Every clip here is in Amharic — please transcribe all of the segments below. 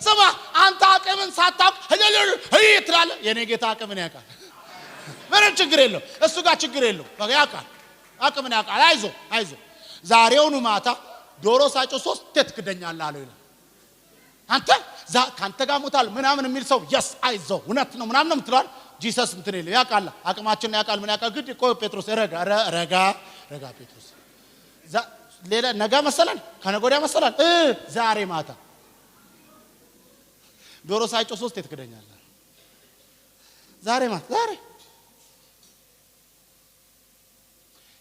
ስማ አንተ አቅምን ሳታውቅ ህይ ትላለህ። የኔ ጌታ አቅምን ያውቃል። ምንም ችግር የለው፣ እሱ ጋር ችግር የለው። በቃ ያውቃል፣ አቅምን ያውቃል። አይዞ አይዞ፣ ዛሬውኑ ማታ ዶሮ ሳይጮህ ሶስቴ ትክደኛለህ አለው ይላል። አንተ ከአንተ ጋር ሞታል ምናምን የሚል ሰው yes አይዞ እውነት ነው ምናምን ነው የምትለዋል። Jesus እንትን የለም፣ ያውቃል፣ አቅማችንን ያውቃል። ምን ያውቃል? ግድ ቆይ ጴጥሮስ ረጋ ረጋ ረጋ ጴጥሮስ፣ ሌላ ነገ መሰለን ከነገ ወዲያ መሰለን ዛሬ ማታ ዶሮ ሳይጮህ ሶስቴ ትክደኛለህ። ዛሬ ማታ ዛሬ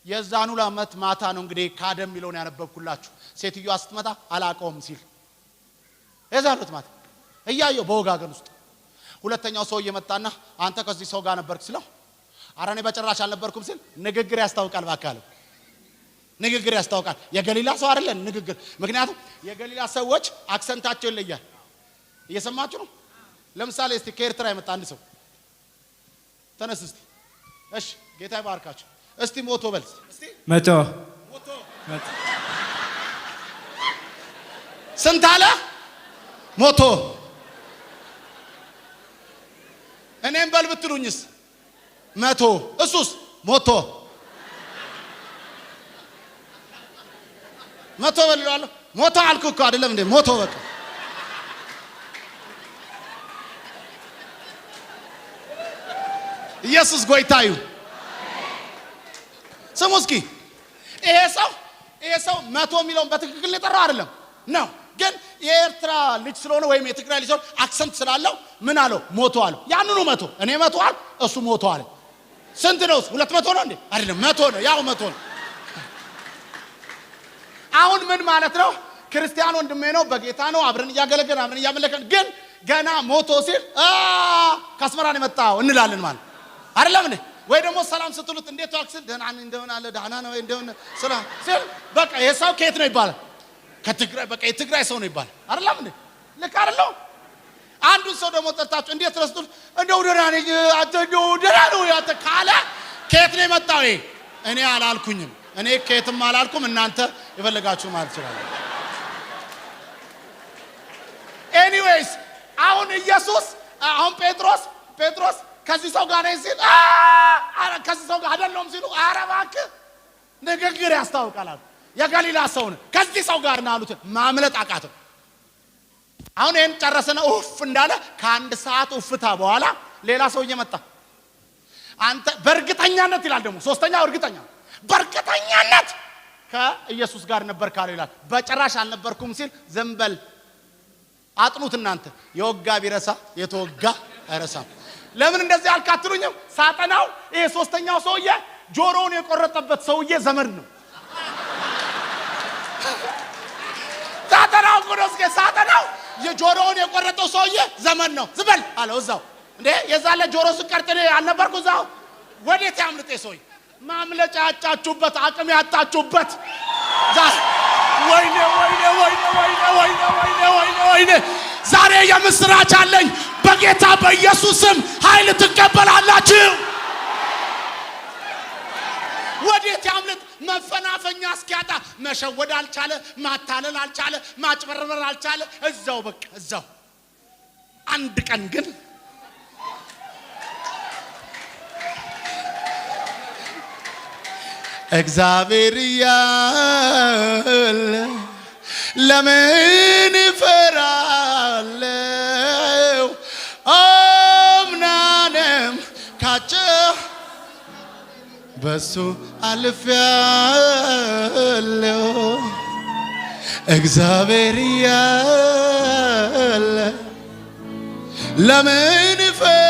የዛኑ ዓመት ማታ ነው እንግዲህ ካደ የሚለውን ያነበብኩላችሁ። ሴትዮዋ ስትመጣ አላውቀውም ሲል የዛኑ ዕለት ማታ እያየው በወጋገን ውስጥ ሁለተኛው ሰው እየመጣና አንተ ከዚህ ሰው ጋር ነበርክ ሲለው ኧረ እኔ በጭራሽ አልነበርኩም ሲል ንግግር ያስታውቃል። ባካለው ንግግር ያስታውቃል። የገሊላ ሰው አይደለም ንግግር። ምክንያቱም የገሊላ ሰዎች accent ኣቸው ይለያል። እየሰማችሁ ነው? ለምሳሌ እስቲ ከኤርትራ የመጣ አንድ ሰው ተነስ እስቲ። እሺ ጌታ ይባርካችሁ። እስቲ ሞቶ በል እስቲ። መቶ። ሞቶ ስንት አለ? ሞቶ። እኔም በል ብትሉኝስ መቶ፣ እሱስ ሞቶ። መቶ በል እለዋለሁ። ሞቶ አልኩ እኮ አይደለም እንዴ? ሞቶ በቃ። ኢየሱስ ጎይታዩ። ስሙ እስኪ ይሄ ሰው መቶ የሚለውን በትክክል የጠራው አይደለም ነው፣ ግን የኤርትራ ልጅ ስለሆነ ወይም የትግራይ ልጅ ስለሆነ accent ስላለው ምን አለው? ሞቶ አለው። ያንኑ መቶ እኔ መቶ አልኩ፣ እሱ ሞቶ አለ። ስንት ነው? 200 ነው እንዴ? አይደለም መቶ ነው፣ ያው መቶ ነው። አሁን ምን ማለት ነው? ክርስቲያን ወንድሜ ነው፣ በጌታ ነው፣ አብረን እያገለገልን አብረን እያመለከን፣ ግን ገና ሞቶ ሲል ከአስመራ ነው የመጣው እንላለን ማለት አይደለም እንዴ? ወይ ደግሞ ሰላም ስትሉት እንዴት ዋልክ ሲል ደህና ነኝ እንደምን አለ ደህና ነው እንደምን ሰላም ሲል በቃ ይሄ ሰው ከየት ነው ይባላል? ከትግራይ፣ በቃ የትግራይ ሰው ነው ይባላል። አይደለም እንዴ? ልክ አይደለም? አንዱን ሰው ደግሞ ጠርታችሁ እንዴት ረስቱት እንደው ደህና ነኝ አንተ እንደው ደህና ነው ያንተ ካለ ከየት ነው የመጣው? ይሄ እኔ አላልኩኝም፣ እኔ ከየትም አላልኩም፣ እናንተ የፈለጋችሁ ማለት ትችላላችሁ። Anyways አሁን ኢየሱስ አሁን ጴጥሮስ ከዚህ ሰው ጋር ነኝ ሲል ከዚህ ሰው ጋር አይደለሁም ሲሉ ኧረ እባክህ ንግግር ያስታውቃል አሉ። የገሊላ ሰው ነህ ከዚህ ሰው ጋር ነህ አሉት። ማምለጥ አቃተው። አሁን ይሄን ጨረሰና ኡፍ እንዳለ ከአንድ ሰዓት ኡፍታ በኋላ ሌላ ሰው እየመጣ አንተ በእርግጠኛነት ይላል። ደግሞ ሶስተኛው እርግጠኛ በእርግጠኛነት ከኢየሱስ ጋር ነበር ካለው ይላል። በጭራሽ አልነበርኩም ሲል ዝም በል አጥኑት እናንተ። የወጋ ቢረሳ የተወጋ አይረሳም። ለምን እንደዚህ አልካትሉኝም? ሳጠናው ይሄ ሶስተኛው ሰውዬ ጆሮውን የቆረጠበት ሰውዬ ዘመድ ነው። ሳጠናው ቆሮስከ ሳጠናው የጆሮውን የቆረጠው ሰውዬ ዘመድ ነው። ዝም በል አለው እዛው። እንዴ የዛለ ጆሮ ስቀርጥ እኔ አልነበርኩ እዛው? ወዴት ያምልጥ ሰውዬ? ማምለጫ ያጣችሁበት አቅም ያጣችሁበት ወይኔ ወይኔ ወይኔ ወይኔ ወይኔ ወይኔ ወይኔ ወይኔ! ዛሬ የምስራች አለኝ። በጌታ በኢየሱስ ስም ኃይል ትቀበላላችሁ። ወዴት ያምልጥ? መፈናፈኛ እስኪያጣ መሸወድ አልቻለ፣ ማታለል አልቻለ፣ ማጭበርበር አልቻለ። እዛው በቃ እዛው። አንድ ቀን ግን እግዚአብሔር እያለ ለምን እፈራለሁ? አምናንም ካቸው በሱ አልፌያለሁ። እግዚአብሔር እያለ ለምን እፈራለሁ?